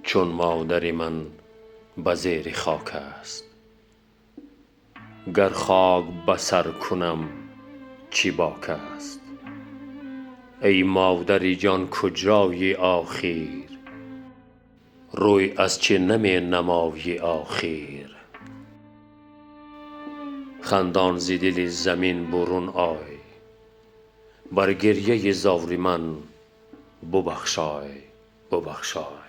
Чун модари ман ба зери хок аст. Гар хок ба сар кунам, чӣ бок аст? Эй модари ҷон, куҷоӣ охир? Рӯй аз чӣ наменамоӣ охир? Хандон зи дили замин бурун ой, бар гиряи зори ман бубахшой, бубахшой.